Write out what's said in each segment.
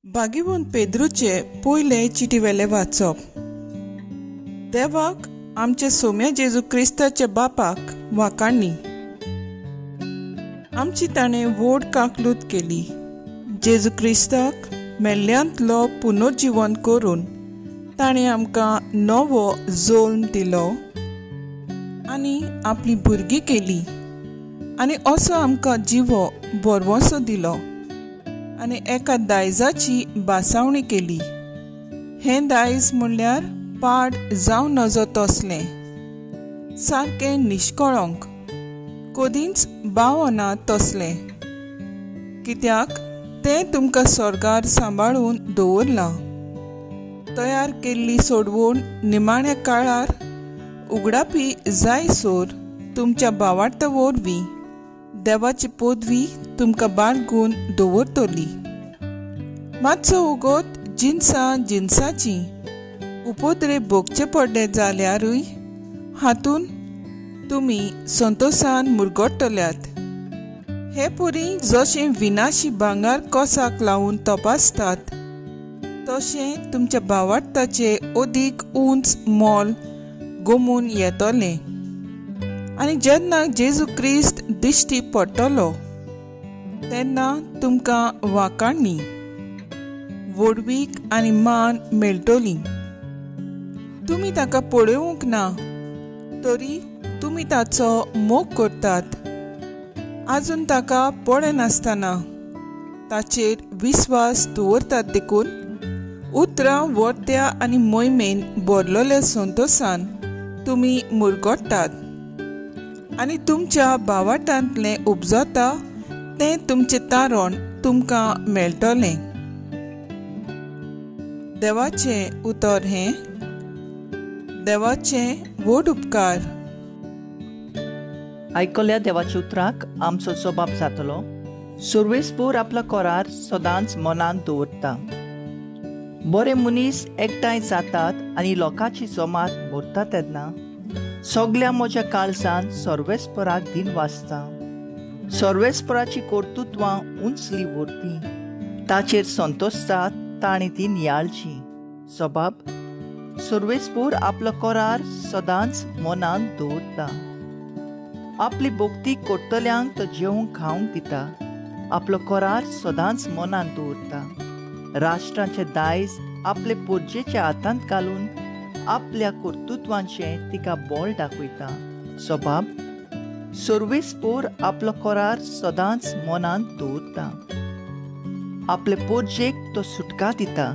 भागीवंत पेद्रूचे पयले चिटीवेले वाचप. देवाक आमचे सोम्या जेजू क्रिस्ताच्या बापाक वाकाणी. आमची ताणें व्हड काकलूत केली. जेजू क्रिस्ताक मेल्ल्यांतलो पुनर्जिवन करून ताणें आमकां नवो जोल्म दिलो आनी आपली भुरगीं केली आनी असो आमकां जिवो बरवसो दिलो आनी एका दायजाची बासावणी केली. हें दायज म्हणल्यार पाड जावं नजो तसलें, सारकें निश्कळंक, कदींच बावना तसलें, कित्याक तें तुमकां स्वर्गार सांबाळून दवरलां. तयार केल्ली सोडवण निमाण्या काळार उगडापी जायसर तुमच्या भावार्था वरवीं देवाची पदवी तुमकां बाळगून दवरतली. मातसो उगत जिनसां जिनसाची उपद्रे भोगचे पडले जाल्यारूय हातून तुमी संतोशान मुरगट्टल्यात. हे परी जशें विनाशी भांगर कोसाक लावन तपासतात तशें तुमच्या भावार्थाचे अदीक उंच मोल गोमून येतलें. आनी जेन्ना जेजू क्रिस्त दिश्टी पडटलो तेन्ना तुमकां वाकाणी, व्हडवीक आनी मान मेळटली. तुमी ताका पळोवंक ना तरी तुमी ताचो मोग करतात. आजून ताका पळयनासतना ताचेर विस्वास दवरतात देखून उतरां वर्त्या आनी मोहिमेन भरलेल्या संतोशान तुमी मुरगट्टात आनी तुमच्या भावाटांतलें उपजता तें तुमचें तारण तुमकां मेळटलें. देवाचें उतर हें देवाचें व्हड उपकार. आयकल्या देवाच्या उतराक आमचो जबाब जातलो. सुर्वेसपूर आपलो करार सदांच मनांत दवरता. बरे मनीस एकठांय जातात आनी लोकांची जमात भरता तेन्ना सगल्या म्हज्या काळजान सर्वेस्पराक दिन वाचता. सर्वेस्पराची कर्तृत्वां उंचली व्हरती, ताचेर संतोषता ताणें ती नियाळची. सबाब सर्वेस्पूर आपलो करार सदांच मनांत दवरता. आपली भक्ती करतल्यांक तो जेवंक खावंक दिता. आपलो करार सदांच मनांत दवरता. राष्ट्रांचे दायज आपले पोरजेच्या हातांत घालून आपल्या कर्तृत्वांचें तिका बळ दाखयता. सबाब सर्वेस्पोर आपलो करार सदांच मनांत दवरता. आपले पोरजेक तो सुटका दिता.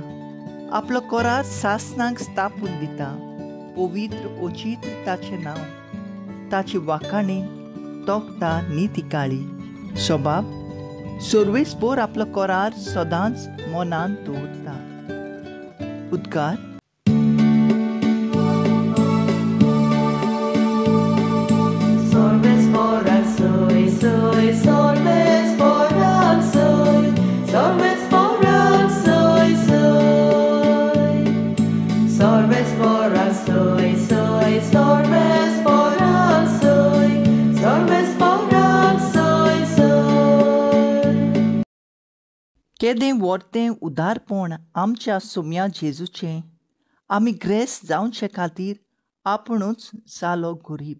आपलो करार सासनाक स्थापून दिता. पवित्र ओचित ताचें नांव, ताची वाखाणी तोखता निती काळी. सबाब सर्वेस्पोर आपलो करार सदांच मनांत दवरता. उद्गार. केदें वर्तें उदारपण आमच्या सोम्या जेजूचें, आमी ग्रेस जावचे खातीर आपुणूच जालो गरीब.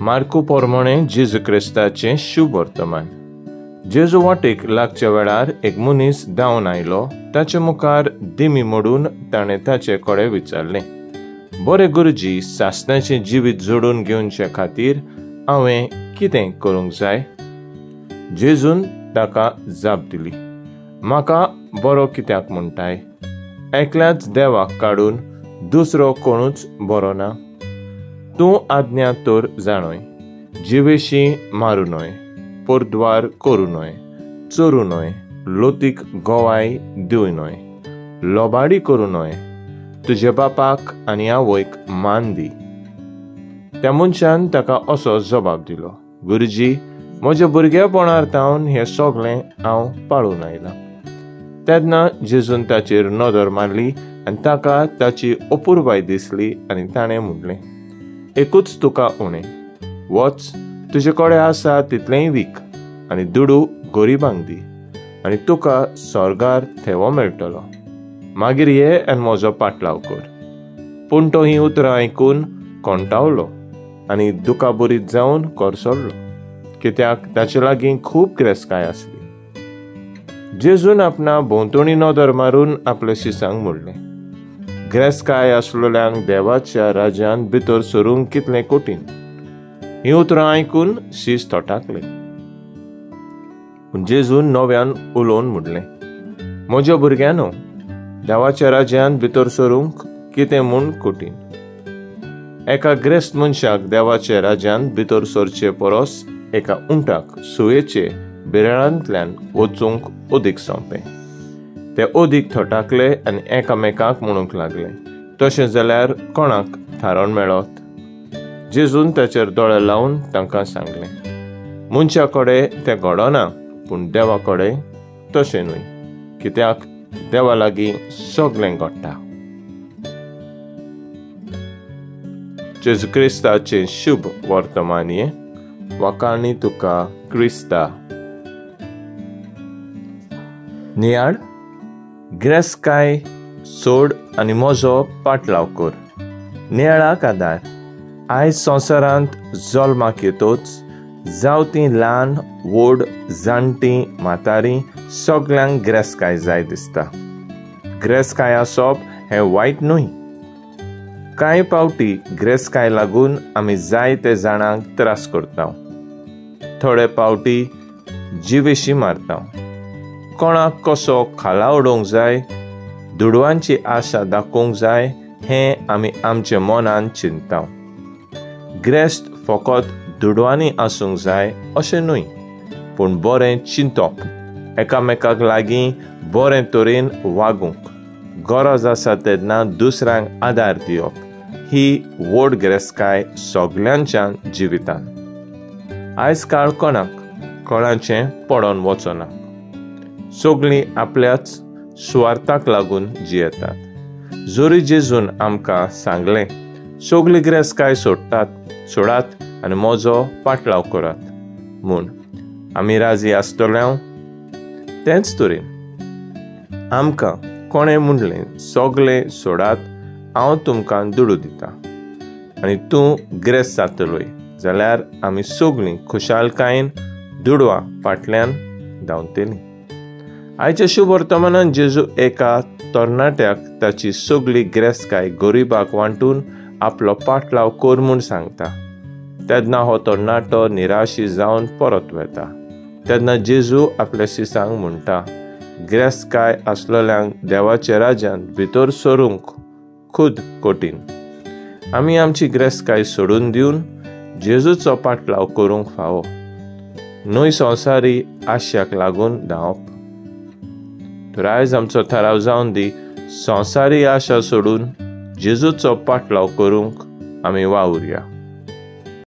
मार्कू पोरमोणे जेजू क्रिस्ताचें शुभ वर्तमान. जेजू वाटेक लागच्या वेळार एक मनीस धांवन आयलो. ताचे मुखार दिमी मोडून ताणें ताचे कडेन विचारलें, बरें गुरुजी, सासणाचें जिवीत जोडून घेवचे खातीर हांवें कितें करूंक जाय? जेजून ताका जाप दिली, म्हाका बरो कित्याक म्हणटाय? एकल्याच देवाक काडून दुसरो कोणूच बरो ना. तूं आज्ञा तर जाणोय, जिवेशी मारू न्हय, परद्वार करूं न्हय, चोरू न्हय, लोतीक गोवाय दिवं न्हय, लोबाडी करूं न्हय, तुज्या बापाक आनी आवयक मान दी. त्या मनशान ताका असो जबाब दिलो, गुरुजी, म्हज्या भुरगेपणार तावन हें सगळें हांव पाळून आयलां. तेन्ना जेजून ताचेर नदर मारली आनी ताका ताची अपुरबाय दिसली आनी ताणें म्हणलें, एकूच तुका उणें, वच तुजे कडेन आसा तितलेंय वीक आनी दुडू गरिबांक दी आनी तुका स्वर्गार थेवो मेळटलो. मागीर ये आनी म्हजो पाटलाव कर. पूण तो हीं उतरां आयकून कोंटावलो आनी दुखाबरीत जावन कोरसडलो, कित्याक ताचे लागीं खूब ग्रेसकाय आसली. जेजून आपणा भोंवतणी नदर मारून आपल्या शिसांक म्हणलें, ग्रेसकाय आसलेल्यांक देवाच्या राज्यांत भितर सरूंक कितलें कठीण. हीं उतरां आयकून शीस थोटाकले. पूण जेजून नव्यान उलोवन म्हणलें, म्हज्या भुरग्यांनो, देवाच्या राज्यांत भितर सरूंक कितें म्हूण कठीण. एका ग्रेस्त मनशाक देवाच्या राज्यांत भितर सरचे परस एका उंटाक सुयेचे बिरेळांतल्यान वचूंक अदीक सोंपें. ते अदीक थटाकले आनी एकामेकाक म्हणूंक लागले, तशें जाल्यार कोणाक थारोवन मेळत? जेजून ताचेर दोळे लावन तांकां सांगलें, मनशा कडेन तें घडना, पूण देवा कडेन तशें न्हय, कित्याक देवा लागीं सगळें घडटा. जेजू क्रिस्ताचें शुभ वर्तमान हें. वाखाणी तुका क्रिस्ता. नियाळ, ग्रेसकाय सोड आनी म्हजो पाटलाव कर. नियाळाक आदार. आयज संवसारांत जल्माक येतोच जावं तीं ल्हान व्हड, जाणटीं, म्हातारीं, सगल्यांक ग्रेसकाय जाय दिसता. ग्रेसकाय आसप हें वायट न्हय. कांय पावटी ग्रेसकाय लागून आमी जायते जाणांक त्रास करता, थोडे पावटी जिवेशी मारता. कोणाक कसो खाला उडोवंक जाय, दुडवांची आशा दाखोवंक जाय हें आमी आमच्या मनान चिंतता. ग्रेस्त फकत दुडवांनी आसूंक जाय अशें न्हय, पूण बरें चिंतप, एकामेकाक लागीं बरें तरेन वागूंक, गरज आसा तेन्ना दुसऱ्यांक आदार दिवप ही व्हड ग्रेसकाय सगल्यांच्या जिवितान. आयज काळ कोणाक कोणाचें पडोन वचना, सगळीं आपल्याच सुवार्थाक लागून जियेतात. जरी जेजून आमकां सांगलें, सगळी ग्रेसकाय सोडात आनी म्हजो पाटलाव करात म्हूण, आमी राजी आसतले. तेंच तरेन आमकां कोणें म्हणलें, सगळें सोडात, हांव तुमकां दुडू दिता आनी तूं ग्रेस जातलोय, जाल्यार आमी सगळीं खुशालकायेन दुडवा फाटल्यान धांवतलीं. आयच्या शुभ वर्तमानान जेजू एका तरणाट्याक ताची सगळी ग्रेसकाय गरिबाक वांटून आपलो पाटलाव कर म्हूण सांगता. तेन्ना हो तरणाटो निराशी जावन परत वता. तेन्ना जेजू आपल्या शिसांक म्हणटा, ग्रेसकाय आसलेल्यांक देवाच्या राज्यांत भितर सरूंक खूद कठीण. आमी आमची ग्रेसकाय सोडून दिवन जेजूचो पाटलाव करूंक फावो, न्हय संवसारी आश्याक लागून धांवप. तर आयज आमचो थाराव जावन दी, संवसारी आशा सोडून जेजूचो पाटलाव करूंक आमी वावुरया.